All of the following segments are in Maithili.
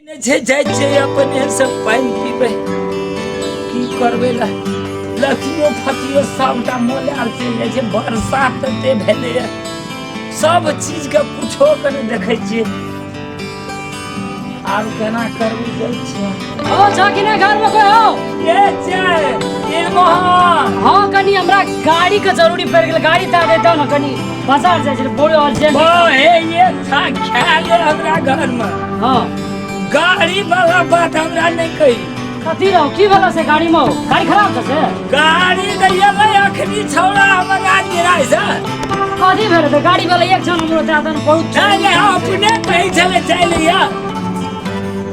नहि छै, जाइ छै अपने से पानि पीबै। की करबै, ल लतियो फतियो सबटा मोलायल चलि जाइ छै। बरसात तते भेलैए, सब चीजके कुछो के नहि देखै छियै। आब केना करबै, जाइ छियै। ओ छा कि नहि घरमे कोइ हो? के छै? के मोहन? हाँ, कनी हमरा गाड़ी के जरूरी पड़ि गेल, गाड़ी दए देतौ ने, कनी बाजार जाइ छै, बड़ी अर्जेंट। ओ हे, ये था ख्याल हमरा घरमे। हाँ, गाड़ी वाला बात हमरा नहि कही। कथी रहो, की भेल से गाड़ी में? गाड़ी खराब छै से? गाड़ी तऽ एलै अखनी छौड़ा हमर राजगिरा से। कथी भेल तऽ गाड़ी वाला एक क्षण हमरो दए दे ने, बहुत नहि नहि, अपने कहै छलै चलि या।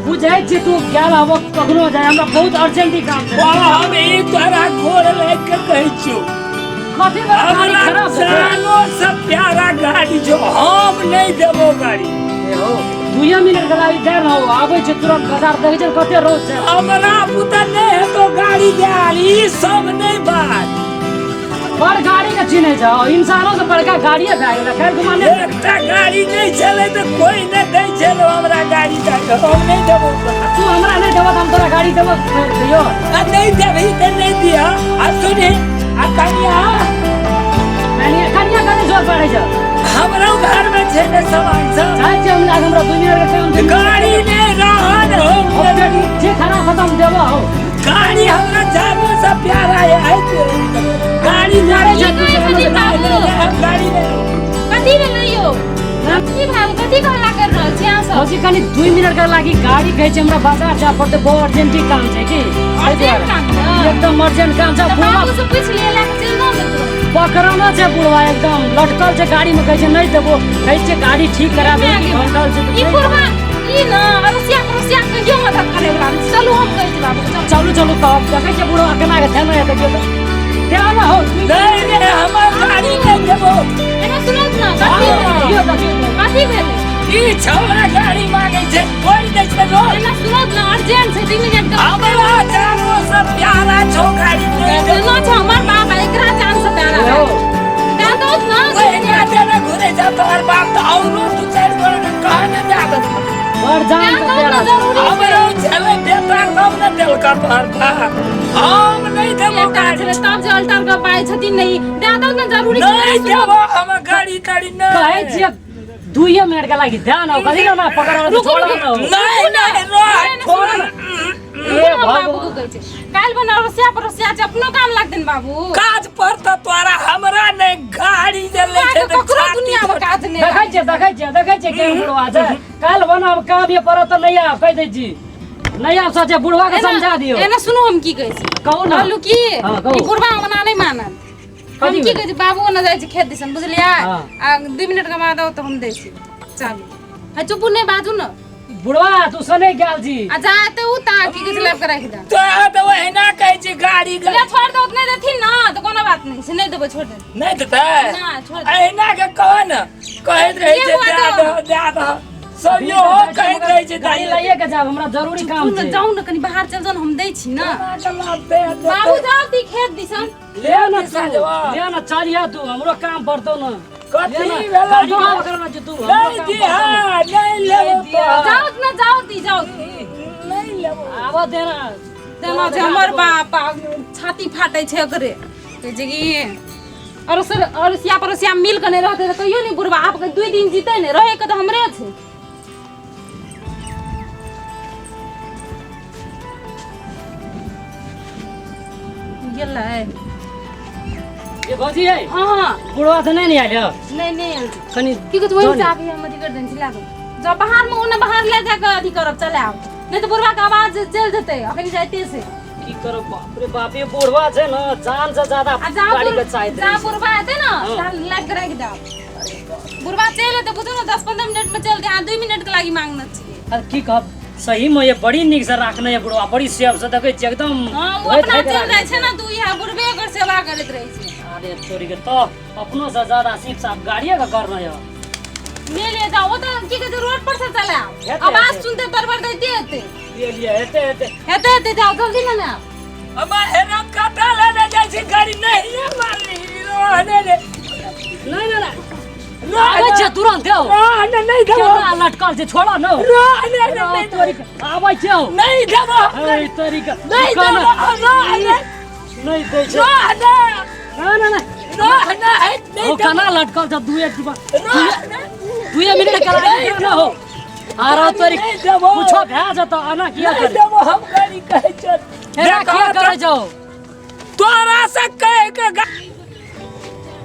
बुझै छी तू गेल हबो, कखनो जाय, हमरा बहुत अर्जेंटी काम छै। ओ हम ई तोरा गोर लागि के कहै छियौ। कथी भेल, गाड़ी हमरा खराब छै से? जानो से प्यारा गाड़ी छौ, हम नहि देबो गाड़ी। ए हो, दुइये मिनट के लागि दे न हो, आबै छै तुरंत बाजार, देखै छै कते रौद छै। हमरा पुता नहि हेतो गाड़ी देल, ई सब नहि बात। बड़ गाड़ी के चिन्है छ, इंसानो से बड़का गाड़िए भए गेलै काल्हि घुमा नहि। एकटा गाड़ी नहि छलै तऽ कोइ नहि दै छलै हमरा गाड़ी दए कऽ, हम नहि देबो तोरा। तू हमरा नहि देबऽ तऽ हम तोरा गाड़ी देबो फेर कहियो। आ नहि देबही तऽ नहि दिह। आ सुनही, आ कनिया। कनिया, कनिया कनि जोर पड़ै छ। हमरो घरमे छै ने सामान सब। जाइ छियै हम, हमरा 2 मिनट के काम छै। गाड़ी नहि रहल हो। जे खराब खतम देबो हो। गाड़ी हमरा जानो से प्यारा है, गाड़ी मारे नहि छै तू की कहै छथिन बाबू? गाड़ी नहि। कथी भेलै यौ? की भेल? कथी के हल्ला कर रहल छी अहाँ सब? भौजी, कनि 2 मिनट के लागि गाड़ी कहै छै, हमरा बाजार जाय पड़तै, बहुत अर्जेंटी काम छै की एहि अर्जेंट दुआरे। काम छै? एकदम अर्जेंट काम छै। तऽ बुढ़वा बाबू से पूछि लिअ, लए कऽ चलि जाउ ने तुरंत। पकड़ाना छै, बुढ़वा एकदम लटकल छै गाड़ी में, कहै छै नहि देबो, कहै छै गाड़ी ठीक करा दे, घंटल छै ई बुढ़वा ई न अड़ोसिया पड़ोसिया कहियो मदद करे वाला नहि। चलू, हम कहै छी बाबू के, चलू। चलू चलू, कहब देखै छै बुढ़वा केना के ध्यान देखियौ तऽ ध्यान हो। नहि नहि, हमर गाड़ी नहि देबो। एना सुनू ने, कथी भेलै? देखियौ देखियौ। कथी भेलै? ई छौड़ा गाड़ी मांगे छै, तोड़ि दै छै रोड। एना सुनू ने, अर्जेंट छै, 2 मिनट के। हमरा जानो से प्यारा छौ गाड़ी, नहि देबो। जेना छै हमर बाप, आ एकरा जान से प्यारा हो। दए दौ ने। ओहिना देने घुरे जा तोहर बाप तऽ औरो दू चारि गोरे के कहने दए देतौ। बड़ जान दए से दौ प्यारा ने, छै। जरूरी छै। हमरो छलै बेटा तब ने देलका तोहर बाप, हम नहि देबो बेटा गाड़ी। छलै तब जे अल्टर के पाइ छथिन, नहि दए दौ ने, जरूरी छै। नहि देबो हम गाड़ी ताड़ी कहै नहि। छियै दुइये मिनट के लागि ध्यान हो, कथी ना पकड़ रुकू, छोड़ा रुकू। ना हो। नहि नहि, रह छोड़। ए हम बाबू भगवान के कहै छै काल्हि बना अड़ोसिया पड़ोसिया छै, अपनो काम लागतनि बाबू। काज पर तऽ तोरा हमरा नहि गाड़ी जे लै छै अहाँके तऽ ककरो छाती दुनिया मे काज नहि। देखै छियै देखै छियै देखै छियै केहन बुढ़वा छै। काल्हि बनाब काम ये पड़त तऽ नहि आब, कहि दै छी नहि आब, सचे बुढ़वा के समझा दियौ। एना सुनू, हम की कहै छी। कहू ने। कहलू की, हाँ, कहू। ई बुढ़वा ओना नहि मानत। हम कथी की भेल? कहै छी बाबू, ओना जाइ छी खेत दिसन, बुझलियै? हाँ। आ 2 मिनट के बाद आउ तऽ हम दै छी चालू। है, चुपू, नहि बाजू ने। बुढ़वा तू सने गेल छी। आ जा एते उ ता की कहै छै लाबि कऽ राखि दे। तोरा तऽ ओहिना कहै छी गाड़ी ले छोड़ दे, उतने देथिन ना तऽ कोनो बात नहि छै, नहि देबै, छोड़ दे। नहि देतै। ना, छोड़ दे। अहिना के कह ने, कहैत रहै छै के दए बाजू? दह दए दह, सब इहो कहैत रहै छै। गाड़ी लइए के जाब, हमरा जरूरी काम चुपू ने, छै। जाउ ने, कनि बाहर चल जाउ ने, हम दै छी ने। बाबू बाबू जाउ ती खेत दिसन। ले ना दिशा तू जवाब। ले ना, चलिया तू, हमरो काम पड़तौ ना। कथी ले ना, भेलै? गाड़ी ना पकड़ना छै तू, हमरो नहि काम दिहा, पड़तौ। नहि लेबो तोरा। जाउ ने, जाउ ती, जाउ। नहि लेबो। आबऽ देना। तेना छै हमर बाप, आ छाती फाटै छै ओकरे, कहै छै कि अड़ोसर अड़ोसिया पड़ोसिया मिल के नहि रहतै तऽ कहियो नहि बुढ़बा आब 2 दिन जीतै नहि, रहै के तऽ हमरे छै। गेलै। ये भौजी है। हाँ हाँ। बुढ़वा तऽ नहि ने आयल हँ? नहि नहि आयल छै। कनि की कहै छै, वही जाउ ने। चाभी हम अथी कर देने छी, लागल जब बाहर में ओने बाहर ले जाके अथी करब, चले आउ, नहि तऽ बुढ़वा के आवाज चलि जेतै अखन जाइते से। की करब, बाप रे बाप, ये बुढ़वा छै ने जान से ज्यादा आ जा गाड़ी के चाहैत जा रहै छै। बुढ़वा हेतै ने हाँ। तहन लाबि कऽ राखि देब। बुढ़वा चलि एतै, बुझू ने 10-15 मिनट में चलि अहाँ 2 मिनट के लागि मांगने छियै। अरे की कहब, सही में ये बड़ी नीक से राखने ये बुढ़वा, बड़ी सेव से देखै छियै एकदम। हाँ, ओ धोइत अपना धोइत चलि राखने जाइ छै ने तऽ इएह बुढ़बे ओकर सेवा करैत रहै छै। अरे तोरी के, तो अपनो से ज्यादा सिर्फ साफ गाड़िए के करना ये। ले ले जाओ, ओ तऽ की कहै छै रोड पर से चलाओ, हेतै, आवाज हेतै। सुनते दरबर दैते हेतै। ले लिए, हेतै हेतै। हेतै हेतै, जाओ जल्दी ने आउ। अम्मा हेरा कतऽ लेने जाइ छी गाड़ी? नहीं मारली रहने रे। नहीं नहीं नहीं, आबै छै तुरंत देओ। रह ने, नहि देबो। केना लटकल छै, छोड़ो न। रह ने, ने, नहि तोरी के आबै छै। नहि देबो। ए तोरी के नहि केना? देबो, रह ने। नहि दै छै। रह ने। ना ना ना। रह ने, नहि ओ देबो। केना लटकल छै? दुए डिब्बा। रह ने। दुए मिनट करा ना हो आरो तोरी। नहि देबो। कुछो भए जेतौ, एना किया नहि करे? देबो, हम गाड़ी कहै छौ। एना किया करे जाओ? तोरा से कह के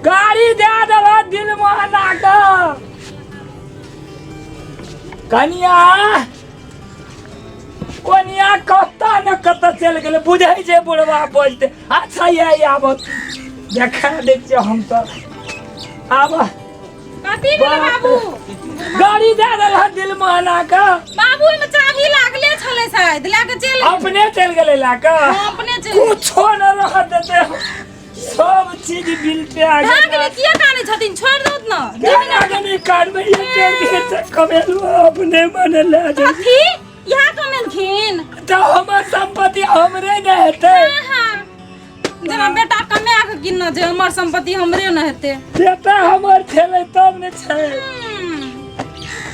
गाड़ी दे देबो दिल मोहना के। कनिया कोनिया कतऽ ने कतऽ चलि गेलै, बुझै छै बुढ़वा बजते। अच्छा ये आब देखा दै छियै हम तऽ आब। कथी भेलै बाबू? गाड़ी दे देलह दिल मोहना के। बाबू, ओहिमे चाभी लागले छलै, शायद लए कऽ चलि गेलै। अपने चलि गेलै लए कऽ? हँ, अपने चलि गेलै। कुछो न रह देते, सब चीज बिलटे आ भए गेलै, किया कानै छथिन? छोड़ि दौत न। केना के नहि कानबै? एते बेर से कमेलहुँ, अपने मने लए जाइ। कथी इएह कमेलखिन? तऽ हमर संपत्ति हमरे ने हेतै? हाँ, हाँ। जेना बेटा कमा कऽ किनने छै, हमर संपत्ति हमरे ने हेतै? बेटा हमर छलै तब ने छै।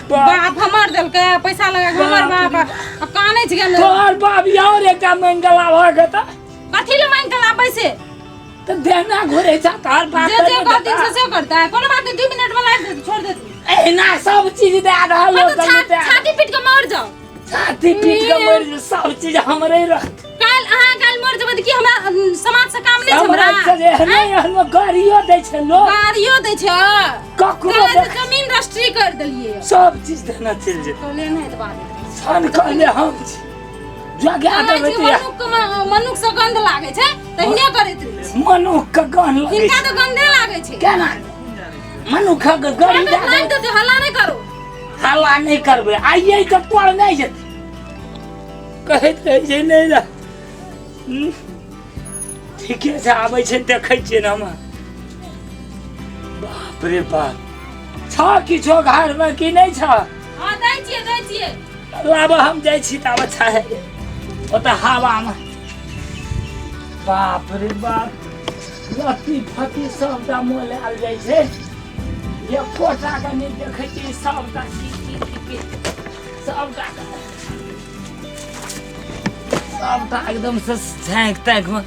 बाप। बाप हमर देलकै पैसा लगा कऽ, हमर बाप आ कानै छै केना? तोहर बाप और एकटा मांगि के लाबऽ के तऽ। कथी लए मांगि कऽ लाबै से? तऽ देना घुरै छ तोहर बाप। जे तऽ जे नहि कहथिन देता। से से करतै, कोनो बात नहि, 2 मिनट में लाबि देतै, छोड़ देतै। एहिना सब चीज दए रहल हाँ, तऽ छाती पीट कऽ मर जाओ। छाती पीट के मरि जाउ, सब चीज हमरे रहत। काल्हि अहाँ काल्हि मर जेबै तऽ की हमरा समाज से काम नहि छै हमरा? हमरा से एहनो एहनो गाड़ियो दै छै लोक। गाड़ियो दै छै। ककरो काल्हि तऽ देख- जमीन रजिस्ट्री कर देलियै। सब चीज देना चलि जेतै। कहलियै नहि तऽ बात सन कहले हम छी जगा कहै देबै छै तऽ। मनुख के मनुख से गंध लागै छै, तहिने करैत रहै छै। मनुख के गन्ध लगै हिनका छै। तऽ गंधे लागै छै। केना मनुख के गाड़ी दए लाइन देबै? देतै, हल्ला नहि करू। हल्ला नहि करबै, आइए तऽ पर नहि जेतै। कहैत रहै छै नहि रह। ठीके छै, आबै छै, देखै छियै ने हम। बाप रे बाप, छ किछो घरमे कि नहि छ? हँ, दै छियै, दै छियै। लाब, हम जाइ छी ताबे छाहे ओतऽ हवामे। बाप रे बाप, लत्ती फत्ती सबटा मोलायल जाइ छै, एकोटा के नहि देखै छियै। सबटा की की की की सबटा के सबटा एकदम से झाँकि ताँकि मे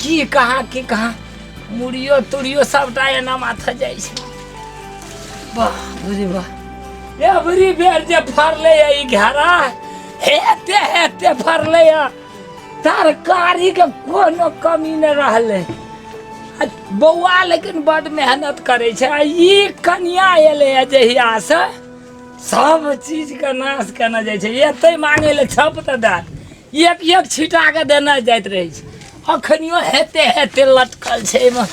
की कहाँ की कहाँ, मुड़ियो तुड़ियो सबटा एना माथा जाइ छै। बाप रे बाप, एवरी बेर जे फड़लै ई घेरा, हेते हेते फड़लै, तरकारी के कोनो कमी नहि रहलै। आ बौआ लेकिन बड मेहनत करै छै, आ ई कनिया एलै जहियासँ सब चीजके नाश केने जाइ छै। एतै मांगै लए छप तऽ दए, एक एक छिटा के देने जाइत रहै छै। अखनियो हेते हेते लटकल छै एहिमे।